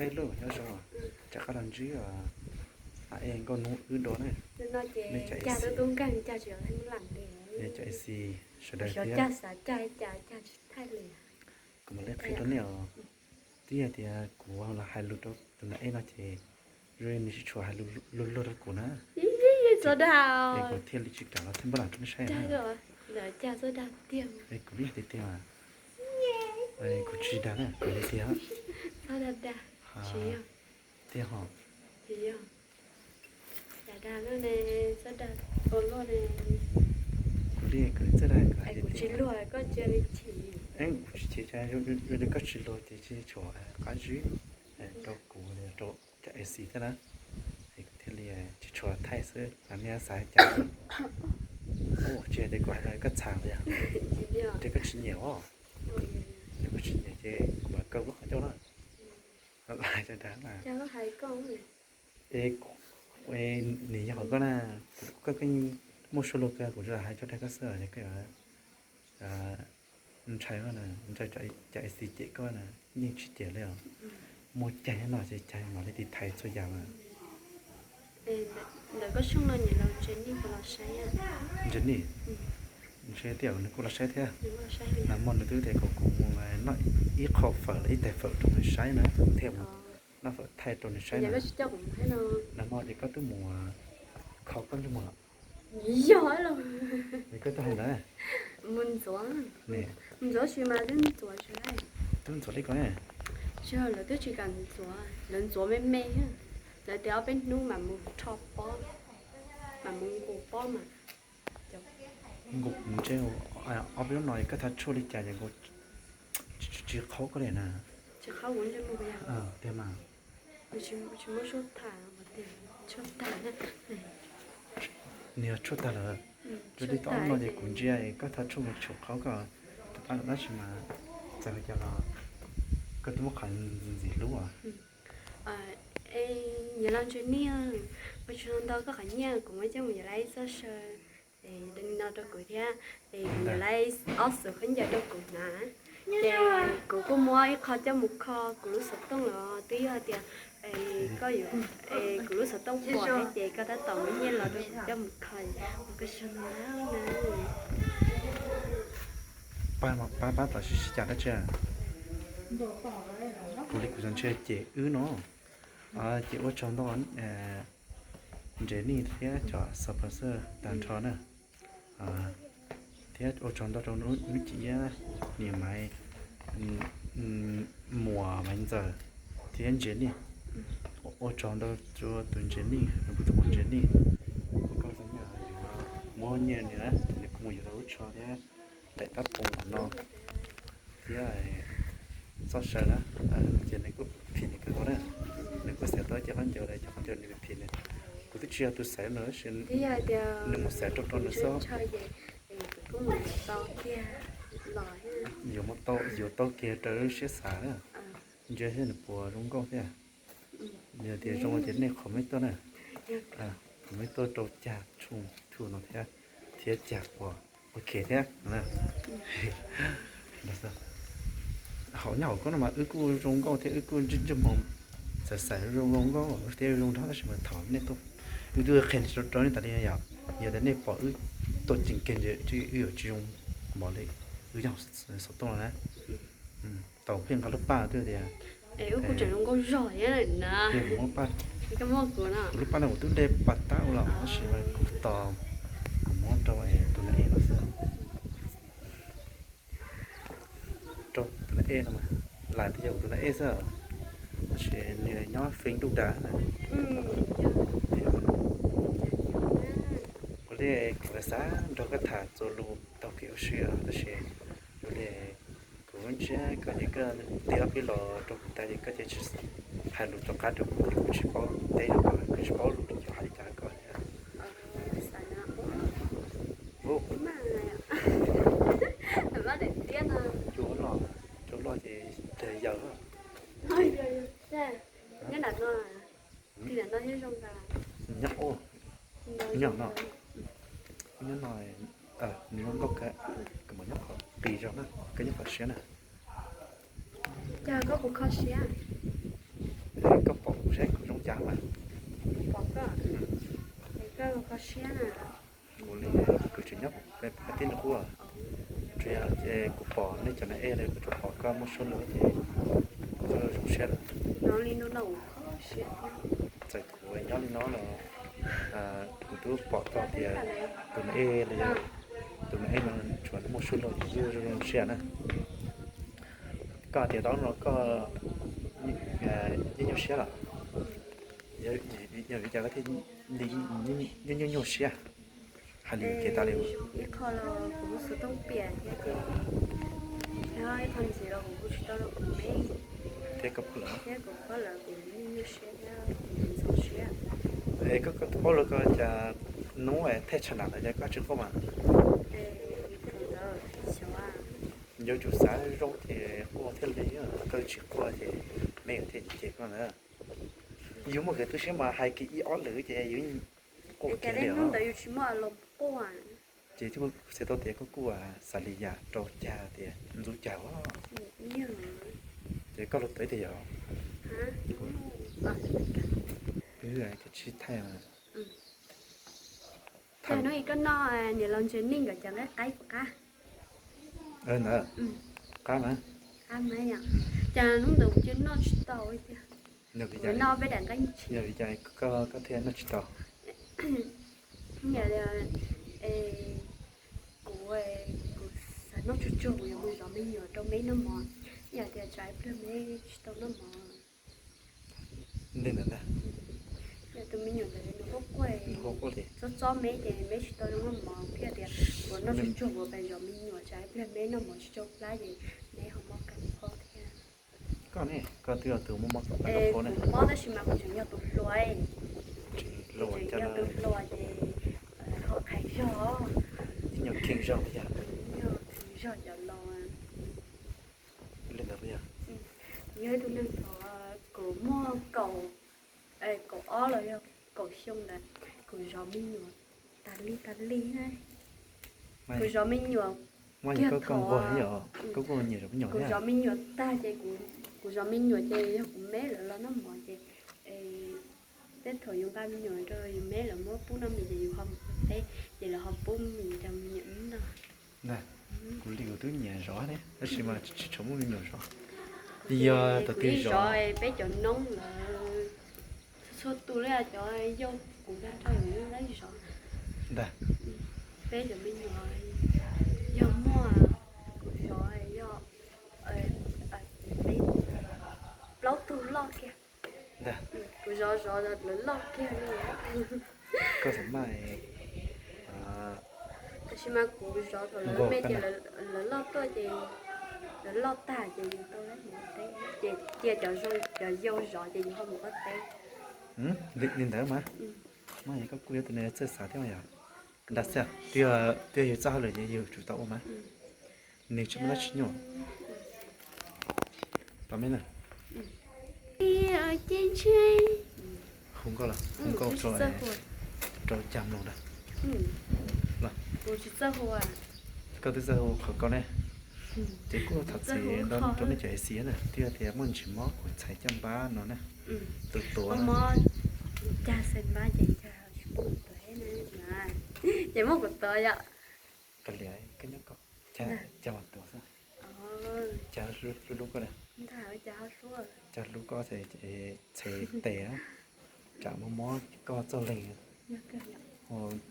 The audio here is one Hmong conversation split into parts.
Ib lub nyob zoo, rov qab los ntsib a, es nkauj hnub wb dua na. Nej cov A C, sawv daws thiab. Kuv mam li qhia rau nej os, twb yog tias kuv los hais lus rau tus nam ej no ces zoo li nws tsis tshua hais lus luag luag rau kuv na. Es kuv thiaj li tsis kam los thaij npaj lam rau nej saib na. Es kuv li tiag tiag mas, kuv tsis dag na, kuv li tiag. Tiag hos. Kuv li kuv txawj dag, kuv hais tiag tiag. Kuv tsis chim, zoo li koj tsis luag ces tsis tshua qab zib rau kuv, rau cov A C thiab na. Es kuv thiaj li tsis tshua thaij xwb, nej xav cas? Tsis hais tias kuv hais no koj txhav los yog tias koj tsis nyiam os. Yog koj tsis nyiam ces kuv mam kaw lub qhov ncauj na. Hais rau dag na. Es nws yog qhov koj na, koj muaj suab luag kawg, kuv tsuas hais rau dag koj xwb, yog koj ntshai, ntshai cov A C cem koj na, yeej tsis cem li os. Muaj cai nyob no ces cai mam li tiv thaiv txhua yam mas. Ntse Nij, ntshe tias nws kuj los saib thiab. Nag hmo nws twb tias kom kuv mus noj ib qho fawm los ib tais fawm rau nws saib na, kuv thiaj mus noj fawm thaij rau nws saib na. Nag hmo ces koj twb mus kho koj ntsej muag los? Koj twb hais ntawd. Twb ntxuav li ko ne. Lawv twb tsis kam ntxuav, lawv ntxuav me me, lawv tias ob peb hnub mam mus rho pob, mam mus nqus pob mas. Nqus ntsej, ob peb hnub no koj thav tshuaj li cas es nkaus tsis qhaub koj li na. Tiag mas. Nws yog tshuaj tag lawm. Zoo li tau ob no ces kuv ntsia koj thav tshuaj mus tshum qhaub koj, rov qab los tab sis mas txawm li cas los koj twb muab qhov ntxim hlub os. Nyiam los Ntse Nij, ua tsaug ntau koj qhov nyiaj kuv muab coj mus yuav laiv ib txoj saw no rau kuv thiab, yuav laiv ob xuv khaub ncaws rau kuv hnav. Ces kuv kuj muab ib qho coj mus kho kuv lub xov tooj los twb yog tias koj yuav, kuv lub xov tooj pom thiab ces koj tab tom muab nyiaj los rau kuv coj mus kho, ua koj tsaug ntau na. Pab pab tom sib sib cas dab tsi? Kuv li kuv xav ntshe cem wb no. Ces ua tsaug ntau Ntse Nij thiab cov sponsor tag nrho na. Thiab ua tsaug ntau rau Nub Cim Iab, Niam Maiv, Muas Maiv Ntxawm thiab Ntse Nij. Ua tsaug ntau rau tus Ntse Nij, nws kuj tus Ntse Nij. Koj muab nyiaj nws, nws kuj mus yuav tau lub tsho thiab daim tab phoos no thiab txoj saw na, ces nws kuj phim nws kawg nkaus na. Nws kuj xaiv tau cov khaub ncaws, cov khaub ncaws nws phim nws. Kuv twb tsis yog tus xaiv nws tab sis nws mus xaiv rau rau nws xwb. Yuav tau, yuav tau kiag raws lub siab xav na. Ntsia thiab nws puas zoo nkauj thiab. Yog tias zoo ces nej comment tuaj na, comment tuaj rau cag tshooj YouTube no thiab, thiab cag pom ok thiab. Hauv nyob hauv koj no mas wb kuj zoo nkauj thiab wb kuj ntsej ntsej muag xav xav zoo zoo nkauj thiab zoo nrog tab sis mas thaum nej tuaj, wb twb qhia rau nej tas li yom, yog tias nej pom wb tuaj ceev kiag ntsis wb yuav tsis zoo npaum li wb nyob hauv xov tooj no na. Tau pheej nqa lub paj twb tias, wb kuj tseem zoo nkauj zog thiab na. Kuv lub paj no kuv twb de pas tab ua los tab sis mas kuv tos, kuv muab rau tus nam ej no xwb. Rau tus nam ej no mas, lam tias yog kuv tus nam ej xwb, tab sis nws nyob feem ntuj dav na. Ua li kuv xav nrog koj tham txuas lus taug kev ua si tab sis ua li kuv ntsib koj ces koj tig ob peb los rau kuv tas ces koj ces tsis hais lus tom qab rau kuv, kuv tsis paub teb rau koj, kuv tsis paub lus li cas hais li cas rau koj thiab. Cua loj, cua loj ces yawg. Nyob, nyob no, nws zoo nkauj kawg, koj mam nyob qhov qis zog na, koj nyob qhov siab na. Cas koj puas kho siab? Koj pom kuv saib kuv zoo cas mas? Kuv li kuv tseem nyob pem teb no qub, tsuas yog kuv pom nej cov nas ej los kuv tsuas pom koj muaj suab lug ces kuv zoo siab lawm. Txawm kuv nyob li no los kuv twb pom tau tias tus nas ej los yog tus nas ej no tsuas muaj suab lug ces kuv zoo siab na. Koj tias tau no koj yeej nyuaj siab los? Yog vim cas koj thiaj nyuaj nyuaj siab? Hais li kev tas li. Ib qho los kuv lub xov tooj piam thiab ces ib qho ntxiv los kuv kuj tsis tau los kuv me, thiab kuv phob lawv kuv nyuaj nyuaj siab thiab kuv ntxhov siab. Es koj paub los koj cas hnub thaj tsam ntawd cas koj tsis quaj mas? Yuav tsum xav zoo ces quaj thiaj li, koj tsis quaj ces me thiaj cem koj ntawd. Yus muaj kev tu siab mas hais kiag ib ob lwm ces yus quaj kiag li os. Ces thiaj txiav tau tias koj kuj xav li yam rau cag tias ntxub cag os. Ces koj lug teb tias yog, wb tsis thaij. Thaij hnub ib koj noj niam laus Ntses Neej nkawd cov nqaij qaib puas qab? Ntawd qab mas. Qab mas yom. Cas hnub ntawd kuv cia noj tsis tau tiag. Kuv noj peb daim nqaij ntshis. Yog vim cas koj thiaj noj tsis tau? Kuv, kuv xav noj tsuag tsuag kuv yuav mus zov me nyuam rau meb noj mov. Yog tias tsam ib pliag meb tsis tau noj mov. Tus me nyuam ntawd nws quaj quaj, txob txob meb ces meb tsis tau noj mov thiaj tias kuv noj tsuag tsuag kuv pais zov me nyuam tsam ib pliag meb noj mov tsis tsau plab ces meb ho mob kab mob qhov thiab. Koj ne, koj twb yog tus muaj mob kab mob qhov na. Kuv mob tab sis mas kuv tseem yog tus hluas. Tseem yog tus hluas ces ho qhais zog. Tseem yog kheej zog yog, yog kheej zog cov laus. Li ntawd puas yog? Yog ib tug neeg thaum kuv muaj kaum, kaum ob los yog kaum xyoo ntawd kuv zov me nyuam tas li tas li. Kuv zov me nyuam, koj kuj nyiam zov me nyuam, kuv zov me nyuam tag ces kuv zov me nyuam ces yog kuv meb lawv los noj mov ces tej thaum yus nqa me nyuam rau yus meb lawv muab pub noj mis ces yus ho mus ua teb ces lawv ho pub mis rau me nyuam noj. Ntag, kuv li kuv twb nyiam zov thiab tab sis mas tsis tshua muaj me nyuam zov. Yog thaum twg zov peb cov noob lawm, txhua tus li cov yau kuv nrog yus lub neej zov. Ntag, peb cov me nyuam yog muaj, kuv zov yog peb, plaub tug loj kiag. Ntag, kuv zov zov lawv loj kiag li. Koj xav maj, tab sis mas kuv zov thaum lawv me ces lawv loj tuaj ces, lawv loj tag ces yus tau mus ua teb ces cia cov yau zov ces yus ho mus ua teb. Li ntawd mas, mas koj kuj yog tus neeg txawj xav thiab yog. Nrag xwb, twb yog yus txoj hauj lwm ces yus tsum tau ua mas. Nws tsis muaj dab tsi nyuaj. Tau me na. Hu nkauj los hu nkauj rau, rau cag mloog na. Koj twb txawj hu qhov koj ne. Ces kuj thov txim rau nej cov xiv na, twb yog tias muaj ntsis mob kuv txhais caj npab no na. Tus tuav ces muab kuv tuav yom. Kav liam, koj nyob koj, cag mas tuav xwb. Cag hlub hlub koj na. Cag hlub koj txhais tes na, tsam mob mob koj txoj leeg.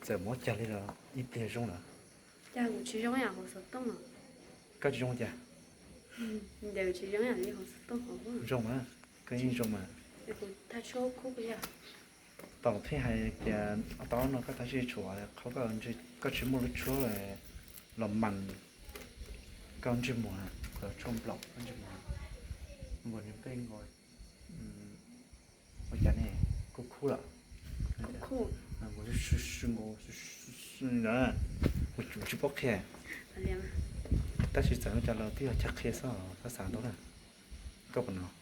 Txawm mob cag li los ib pliag zoo lawm. Cas kuv tsis zoo yam hauv xov tooj. Koj tsis zoo cas? Ntev tsis zoo yam li hauv xov tooj hauv. Zoo mas, koj yeej zoo mas. Kuv thaj tshuab khub yog. Tom pheej hais tias tau no koj tab sis tshuav qhov koj tsis muaj lub tshuab los mas koj ntsej muag, tshuab nplaum koj ntsej muag, nkaus nws pej nkaus. Ua cas ne, kuj khub lawm. Kuv tsis paub qhia. Tab sis txawm ua cas los twb yog chaw qhia xwb, koj xav ntau na. Koj puas hnov?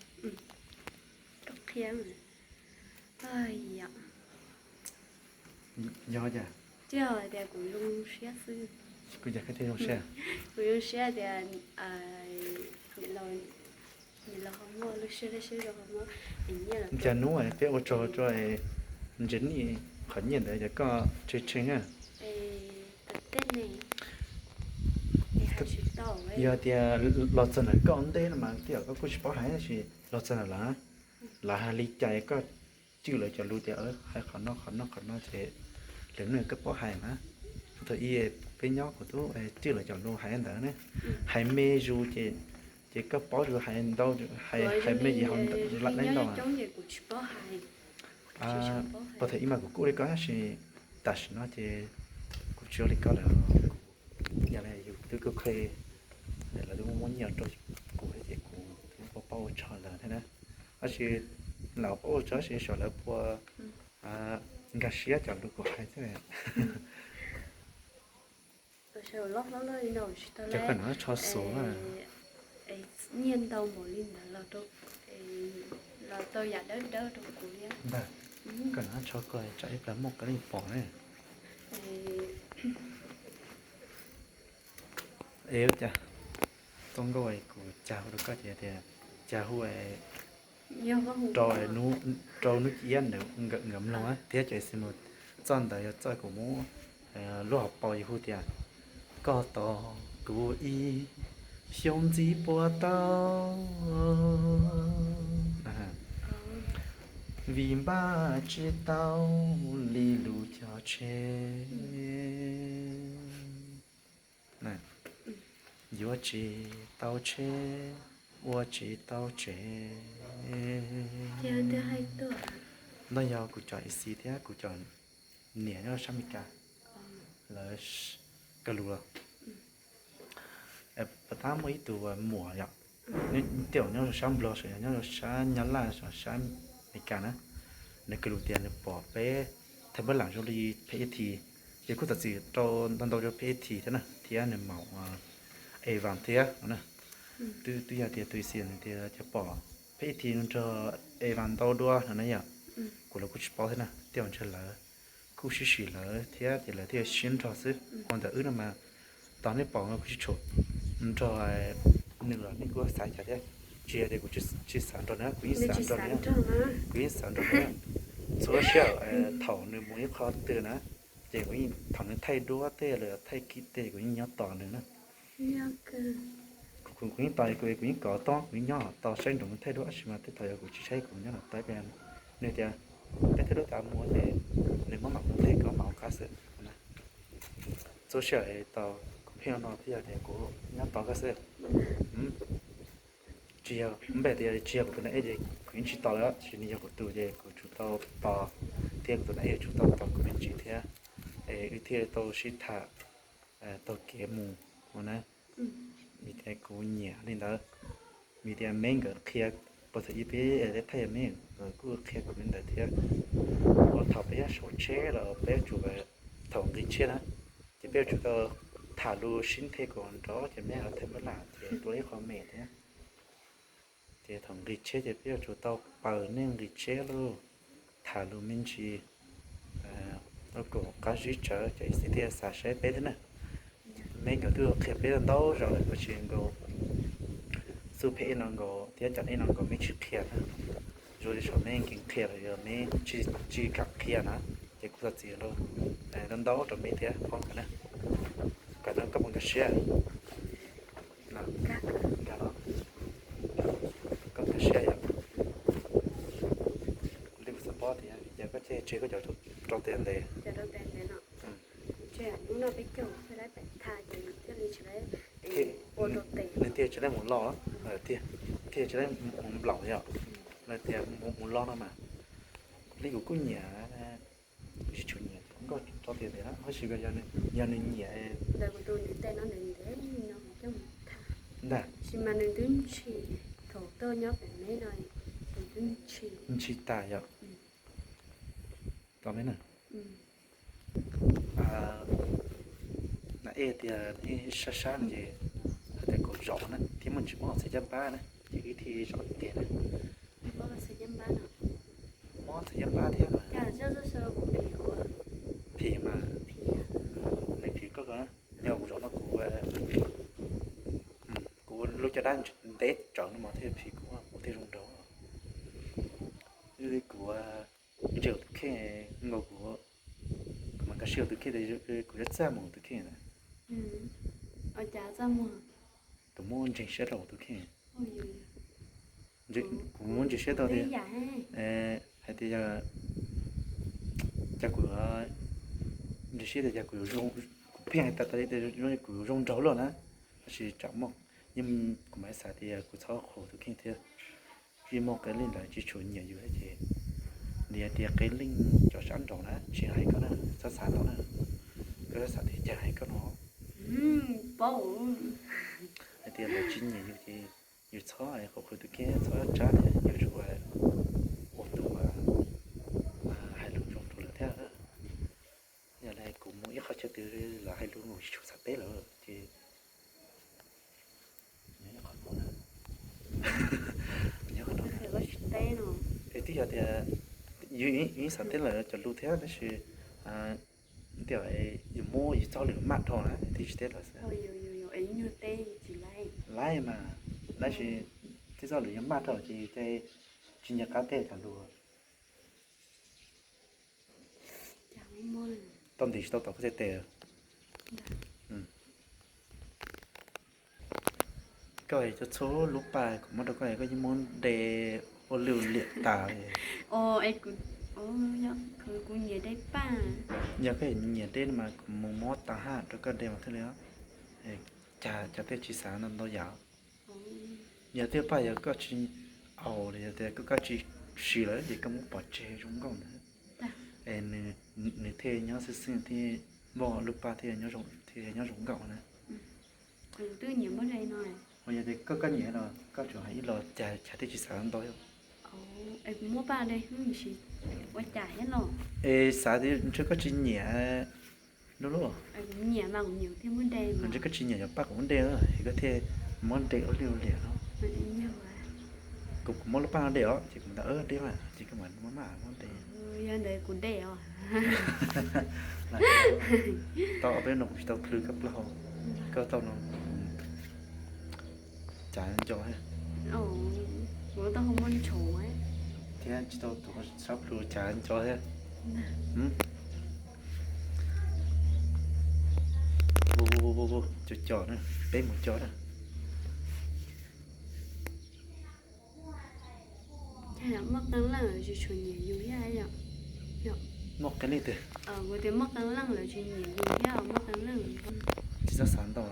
Yog cas? Kuv cas koj thiaj zoo siab? Kuv zoo siab tias niam laus Cas hnub peb ua tsaug rau Ntsev Nij qhov nyiaj ntawd ces koj tshee tshee na. Yog tias los txog ntawm koj ntej no mas tej zaum koj kuj tsis paub hais tab sis los txog ntawm lawv, lawv hais li cas koj cwj lawv cov lus tias hais qhov no qhov no qhov no ces lwm hnub koj paub hais na. Thaum ub peb nyob kuv twb cwj lawv cov lus hais ntawd ne, hais me zus ces, ces koj paub zus hais ntau, hais me zus hais lam dai ntau. Puas thaum ub mas kuv kuj li koj tab sis tam sim no ces kuv tsis ua li koj lawm. Yog li yus twb kuj khe, lawv twb muab nyiaj rau kuv thiab ces kuv twb paub ua tsaug lawv thiab na. Tab sis lawv paub ua tsaug tab sis xyov lawv puas nkag siab cov lus kuv hais xwb. Ces koj no tsho xus na. Nyiaj ntau npaum li ntawd los rau, los tau yam dawb dawb rau kuv thiab. Ntag, koj no tsho koj tsam ib pliag muaj koj li pom ne. Es ua cas txoj nkauj kuv cas hu rau koj ces tias cas hu rau, rau hnub cia nkawd mloog thiab cov email. Txoj ntawd yog txoj kuv muab lub hauv paus yus hu tias koj tos kuv ib xyoos ntxiv puas tau, vim npaj tsis tau li lub cog tseg. Yuav tsis tau tsheb, ua tsis tau tsev. Ntawd yog kuv cov isi thiab kuv cov niam nyob sab Amelikas, lawv kawg lus los. Puas tab muaj ib tug muam yom, tej zaum nyob sab Nplog, nyob sab Nyab Laj, sab Amelikas na, nws kawg lus tias nws pom peb thaij npab lam zoo li Phev Ej Thi, ces kuj txawm txwm rau ntau ntau rau Phev Ej Thi thiab na, thiab nws maum Evan thiab no na. Twb yog tias tus isi nws tias cov pom Phev Ej Thi nrog Evan ntau dua no na yom. Kuv los kuj tsis paub thiab na, tej zaum ntshe lawv kuj sib sim lawv thiab ces lawv thiaj sib nrog xwb. Ua ntawm wb no mas tos nej pom no kuv tsis tshua nrog nws los nej kuj xav cas thiab. Tsis yog tias kuv tsis xav nrog nws, kuv yeej xav nrog nws, kuv yeej xav nrog nws. Txhua sij hawm thaum nws mus ib qho twg na, ces kuv yeej, thaum nws thaij duab tej los thaij kis tej kuv yeej nyob tos nws na. Kuv yeej tos, kuv yeej kov toob, kuv yeej nyob tos saib nrog nws thaij duab, tab sis mas tej thaum yog kuv tsis saib kuv nyob no tos peb. Nws tias peb thaij duab tas mus ces nws mam mam mus thaij, kuv mam ua qab xwb. Txhua sij hawm tos kuv pheej no twb yog tias kuv nyob tos koj xwb. Tsis yog, npaj tias tsis yog kuv tus na ej ces kuv yeej tsis tos lawm, tab sis nws yog kuv tus ces kuv tsum tau tos, thiab kuv tus na ej tsum tau tos kuv me ntsis thiab, es wb thiaj tau sib tham taug kev mus ua na. Vim tias kuv nyiam li ntawd, vim tias Meb nkawd qhia, puas thaum ub peb thaij Meb nkawd kuj qhia kuv li ntawd thiab. Ua thaum peb nyob saum tsheb los peb yuav tsum, thaum nqis tsheb na, ces peb yuav tsum tau tham lus sib nthe kom nrov ces Meb ho thaij npab lam ces tua ib qho me thiab. Ces thaum nqis tsheb ces peb yuav tsum tau paws nej nqis tsheb lauj, tham lus me ntsis, kom qab zib tsawv ces ib txhia thiaj xav saib peb thiab na. Meb nkawd twb qhia peb ntau zaus lawm tab sis nkaus xub phem ej no nkaus thiab cov ej no nkaus Meb tsis qhia na. Zoo li saum Meb nkees qhia los yog Meb tsis kam qhia na, ces kuv txhob txwv ntau ntau rau Meb thiab phob nkawd na. Kom no koj puas nkag siab? Nkag los, koj nkag siab yom? Li kuv xav paub tias yog koj tseg koj cov rau tes ntev. Nws tias tsis laib mus loj, tias tsis laib mus nplaum yom, tias mus loj no mas. Li kuv kuj nyiam, tsis tshua nyiam nkoj rau tes ntev na, tab sis yog nws nyiam ntag. Ntshis tas yom. Tau me na. Na ej tias nej sab sab no ces hais tias kom zov na thiab muaj ntsis mob txhais caj npab na ces wb thiaj zov tiag na. Mob txhais caj npab thiab mas. Phim mas, nej phim koj ko, yog kuv zov no kuv, kuv lub caj dab ntev tsawv no mas thiaj phim kuv. Yog tus kheej tias kuv yuav txaj muag tus kheej na. Tus muab ntseeg siab rau tus kheej. Kuv muab ntseeg siab tau tias, hais tias yog, cas kuv ntseeg siab tias cas kuv, kuv pheej hais tas tas li tias zoo li kuv yuav zoo nraug luaj na, tab sis tsam muaj, yeej kuv mam xav tias kuv txhob qhuas tus kheej thiab. Yeej muaj qee leej ntawd tsis tshua nyiam yus thiab ces, nws hais tias qee leej cov sab nraud na tsis hais koj na, txhob xav ntau na, koj txhob xav tias cas hais koj no. Hais tias lawv tsis nyiam yus ces yus txhob qhuas qhuas tus kheej, txhob tsab thiab, yuav tsum ua tus hais lus zoo rau lawv thiab. Yog li kuv mus ib qho chaw twg lawv hais lus tsis tshua xav teb lawm ces nyob qhov no na. Nyob qhov no na. Es twb yog tias yus yeej xav teb lawv cov lus thiab tab sis tias yus muab yus txoj lus maj dhau na thiaj tsis teb lawv xwb. Laib mas, tab sis tib txoj lus yuav maj dhau ces tsis nco qab teb cov lus. Tau ntim tsis tau tom koj tej tes. Koj cov txhua lub paj kuv muab rau koj, koj yeej muab de ua lwj ua liam tas li. Yog koj nyiam de no mas kuv mus muab tas haj rau koj de mas thiaj li. Cas cov tej tsis xav ntau ntau yam. Yog tej paj yog koj tsis, au, yog tias koj tsis siv lawm ces koj muab pov tseg zoo nkauj ntawd. Es nws thiaj nyob xwb xwb thiaj npaj lub paj thiaj nyob zoo nkauj na. Yog tias koj, koj nyiam no koj tsuas hais ib los cas, cas thiaj tsis xav ntau. Es xav tias ntshe koj tsis nyiam lub lub. Ntshe koj tsis nyiam cov paj kuv muab de, es koj thiaj muab de ua lwj ua liam no. Kuv, kuv muab lub paj no de os ces kuv ntawd de mas ces koj mam muab maj muab de. Tau ob peb no kuv tsis tau plhws koj plaub hau, koj tau no cas nco thiab. Thiab tsis tau tus sab plhws cas nco thiab. Cov cov na, peb mus cov na. Muaj qee leej twg? Tsis txhob xav ntau,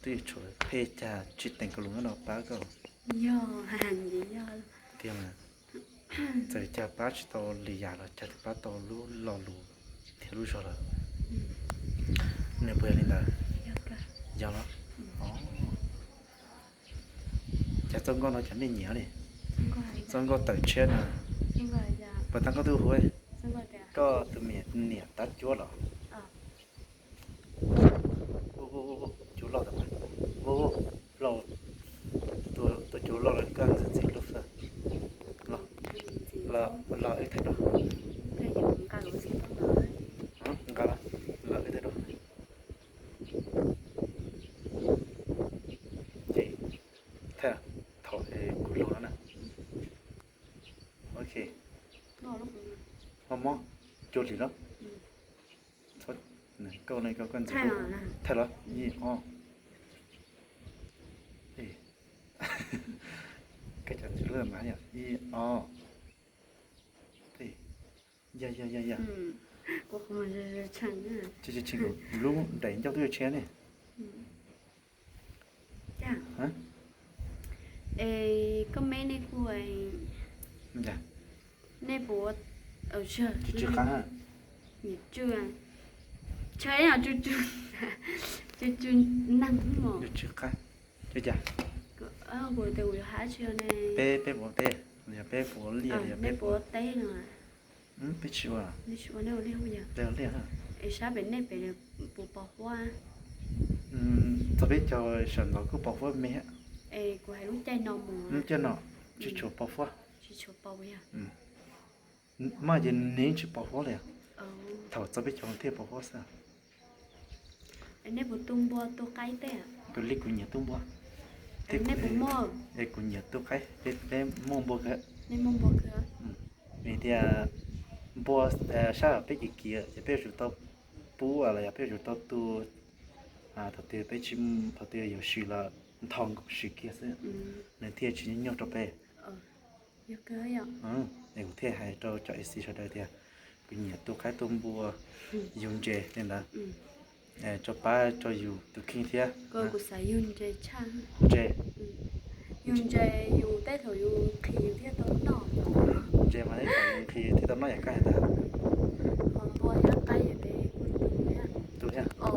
twb yuav tshuav pheej cas tsis teem koj lus nyob no pab koj. Tiag mas, txawm cas pab tsis tau li yam los cas twb pab tau lub lo lus thiab lub zog lawm. Nws puas yog li ntawd? Yog los? Cas txoj nkauj no cas nej nyiam li? Txoj nkauj tawm tshiab no. Puas tau koj twb hu, koj tus me niam tab cuab los? Cuab loj tau, loj, tus cuab loj los koj ntxim ntxim lub xwb. Los wb thaij rau. Nqa los, los wb thaij rau. Ces thaij thaum kuv los no na. Ok. Mob mob, cua hlis los. Koj, koj ntxim, thaij los ib ob. Koj cov ntxim hlub mas yog ib ob. Yog yog yog yog. Tsis tsis, kuv lub nraim ncauj twb yuav tshiab ne. Es koj meb nej kuj, nej puas, tsw qab, tsw tsw, tsw tsw neeg mos. Tsw qab, tsw cas? Kuv tias kuv yuav hais tsis ne. Peb, peb puas teb, yog peb puas liaj, yog peb puas teb no. Peb tsis ua, peb ua liaj. Es sab pem nej pem puas pos huab? Txog peb caug sawv ntxov kuj pos huab me. Es kuv hais lub caij no mus, lub caij no tsis tshua pos huab. Mas ces nws tsis pos huab li. Thaum txog peb caug thiaj pos huab xwb. Nej puas tu npua tu qaib tej? Kuv li kuv nyiam tu npua. Nej puas muaj? Es kuv nyiam tu qaib, peb muaj npua kawg. Nej muaj npua kawg. Vim tias npua sab peb kiv kiv ces peb yuav tsum tau pub los yog peb yuav tsum tau tu, thaum twg peb tsis, thaum twg yuav siv los nthos nkaus siv kiag xwb, nws thiaj tsis nyuaj rau peb. Es kuv thiaj hais rau cov A C sawv daws tias kuv nyiam tu qaib tu npua, yug ntses li ntawd, tso pab rau yus tus kheej thiab. Ntses, ntses mas tej thaum yus nqhis thiaj tau noj yam koj hais ntag. Tu thiab. Koj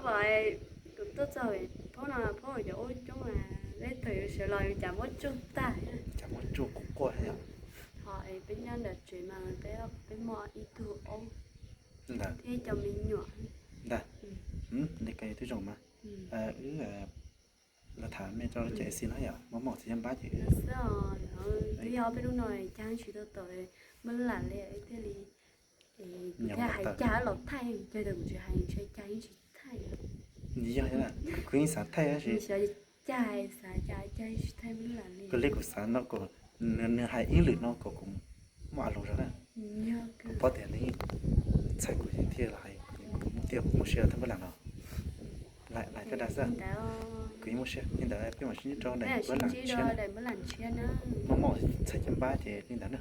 pom kuv tuaj txog phaub no, phaub cov ub coob, peb thaum yus sawv los yus cas muab tsuj tag. Cas muab tsuj quaj quaj thiab yom. Ho peb nyob ntawm tsev mas peb, peb muaj ib tug aub ntag thiab cov me nyuam ntag. Li ko twb zoo mas. Wb los tham me rau cov A C no yom, muaj mob txiv caj npab ces xwb os. Twb yog peb lub no cas tsis tau tawm mab lam li thiaj li, kuv thiaj hais cas los thaij, cas tas kuv tsis hais ntshe cas yeej tsis thaij. Yog, kuv yeej xav thaij tab sis xav cas, xav cas cas yeej tsis thaij mab lam li. Kuv li kuv xav no kom nws hais ib lwm no kom kuv muaj a lus zog na. Kuv paub tias nws txhais kuv thiaj los hais, kuv thiaj muaj siab thaij mab lam no. Lais caj dab xwb. Kuv yeej muaj siab li ntawd, peb mam sib ntsib rau daim mab lam tshiab na. Muaj mob txhais caj npab ces li ntawd na.